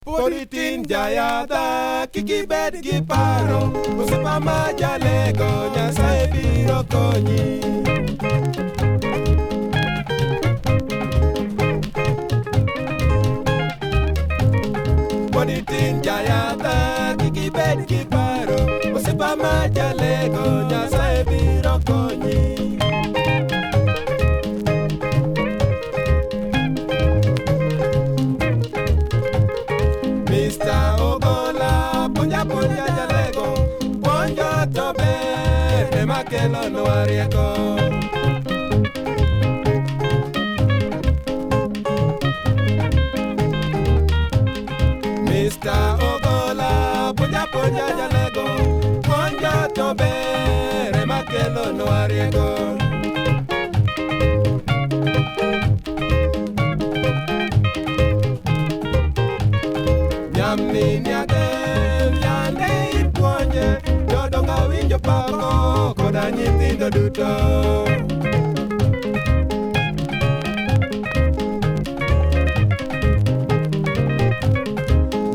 Pod itin jayadha, kik ibed gi paro, osiepa ma jalego, Nyasaye biro konyi. Pod itin jayadha, kik ibed gi paro, osiepa ma jalego, Nyasaye biro konyi. Mr. Ogola, puonja puonja jalego, puonjo to ber ema kelonwa rieko. Mr. Ogola, puonja puonja jalego, puonjo to ber ema kelonwa rieko. Nyamni nyagem yande ipuonje, jodongo awinjo pako koda nyithindo duto.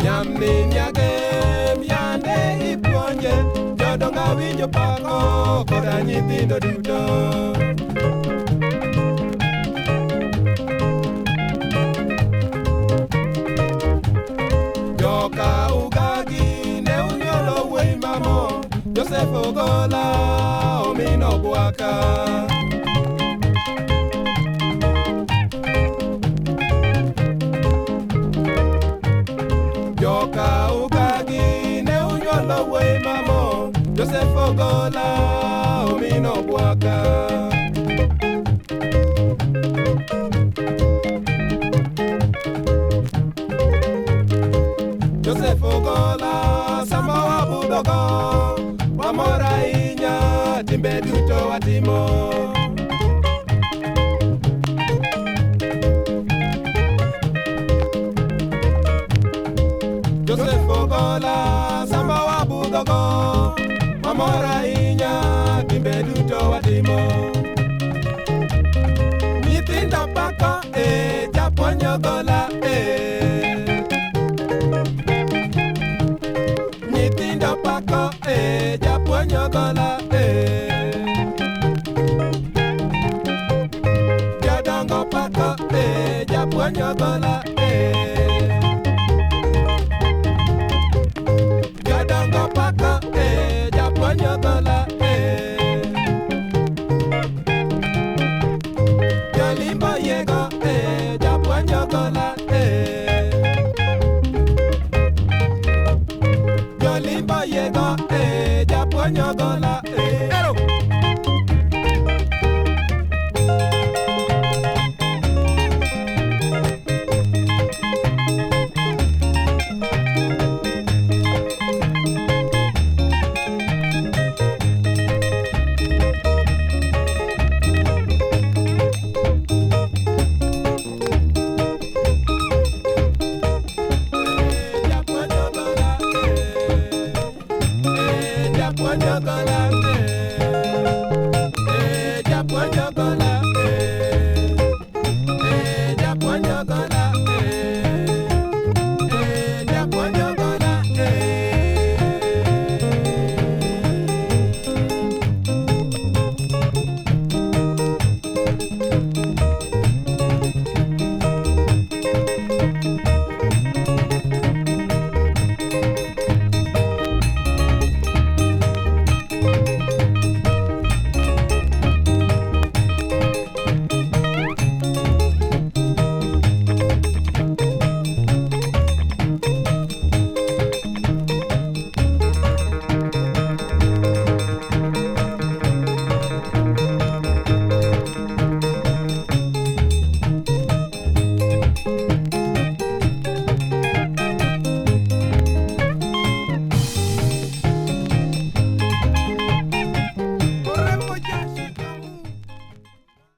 Nyamni nyagem yande ipuonje, jodongo awinjo pako koda nyithindo duto. Joka ugagi ne unyuolo wuoyi mamo, Joseph Ogola omino Bwaka. Joka ugagi ne unyuolo wuoyi mamo, Joseph Ogola omino Bwaka. Joseph Ogola, sama wabudhogo, wamor ahinya, timbe duto watimo. Joseph Ogola, sama wabudhogo, wamor ahinya, timbe duto watimo. Nyithindo pako, japuonj Ogola, Nyithindo pako, japuonj Ogola, Jodongo pako, japuonj Ogola, Jodongo pako, japuonj Ogola, Jolimbo yiego, japuonj Ogola, Jolimbo yiego, japuonj Ogola.